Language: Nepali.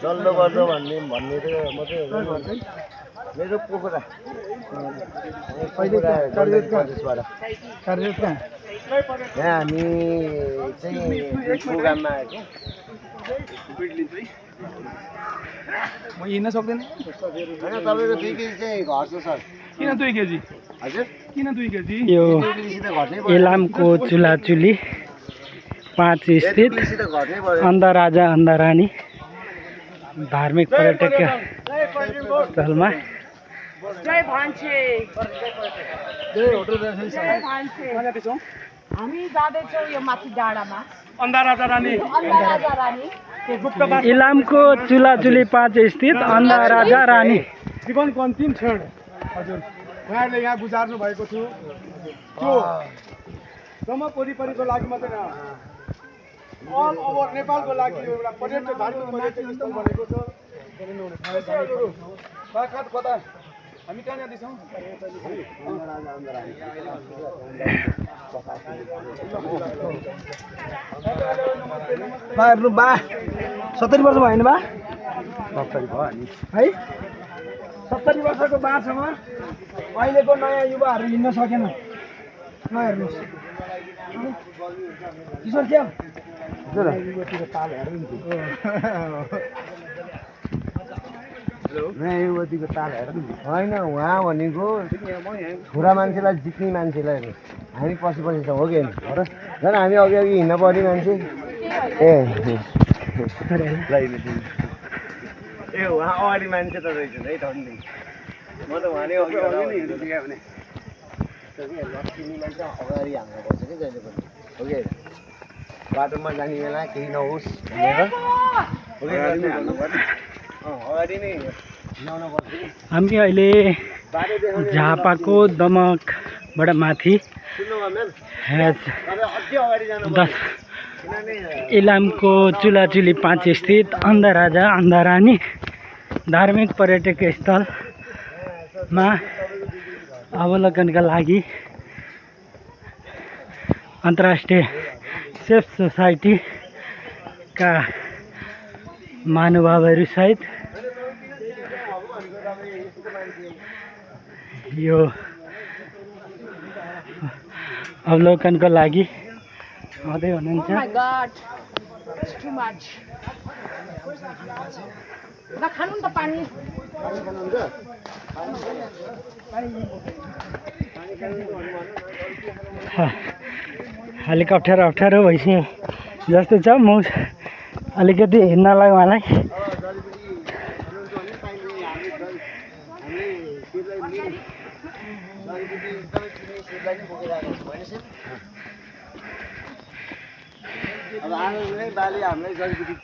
जल्लो गर्छ भन्ने त मात्रै मेरो पोखरा प्रदेशबाट यहाँ हामी चाहिँ प्रोग्राममा आएको म हिँड्न सक्दैन होइन तपाईँको 2 केजी चाहिँ घट्छ सर किन 2 केजी हजुर किन 2 केजी यो 2 केजी त घट्नै पर्यो इलामको चुलाचुली 5 स्थित अन्धराजा अन्धरानी धार्मिक पर्यटकीय स्थलमा जय भान्से हामी जाँदैछौँ यो माथि डाँडामा अन्धराजा रानी अन्धराजा रानी इलामको चुलाचुली 5 स्थित अन्धराजा रानी जीवनको अन्तिम क्षण हजुर उहाँहरूले यहाँ गुजार्नु भएको थियो त्यो जम्मा परिपरिको लागि मात्रै न अल ओभर नेपालको लागि यो एउटा पर्यटक धार्मिक पर्यटक स्थल बनेको छ साक्षात कता हामी कहाँ जाँदैछौँ बाहरू बा 70 वर्ष भयो नि बा 70 भयो नि है 70 वर्षको बासँग अहिलेको नयाँ युवाहरू हिँड्न सकेन नहेर्नुहोस् किशोर क्या युवतीको ताल हेर होइन उहाँ भनेको छोरा मान्छेलाई जित्ने मान्छेलाई हामी पछि पछि छ हो कि होइन झन् हामी अघि अघि हिँड्न पर्ने मान्छे ए उहाँ अगाडि मान्छे त रहेछ है ठन्डी म त उहाँले अघि लक्ष्मीलाई चाहिँ अगाडि हाल्नुपर्छ कि जहिले पनि हो कि बाटोमा जाने बेला केही नहोस् भनेर अगाडि नै ल्याउनु पर्छ कि हामी अहिले झापाको दमकबाट माथि इलामको चुलाचुली 5 स्थित अन्धराजा अन्धरानी धार्मिक पर्यटकीय स्थलमा अवलोकनका लागि अन्तर्राष्ट्रिय सेफ सोसाइटीका महानुभावहरू सहित यो अवलोकनको लागि आउँदै हुनुहुन्छ Oh my God, it's too much. ल खानु नि त पानी हेलिकप्टर अप्ठ्यारो भइसक्यो जस्तो छ म अलिकति हिँड्नलाई उहाँलाई अब आजै बाले हामीलाई जलपिटी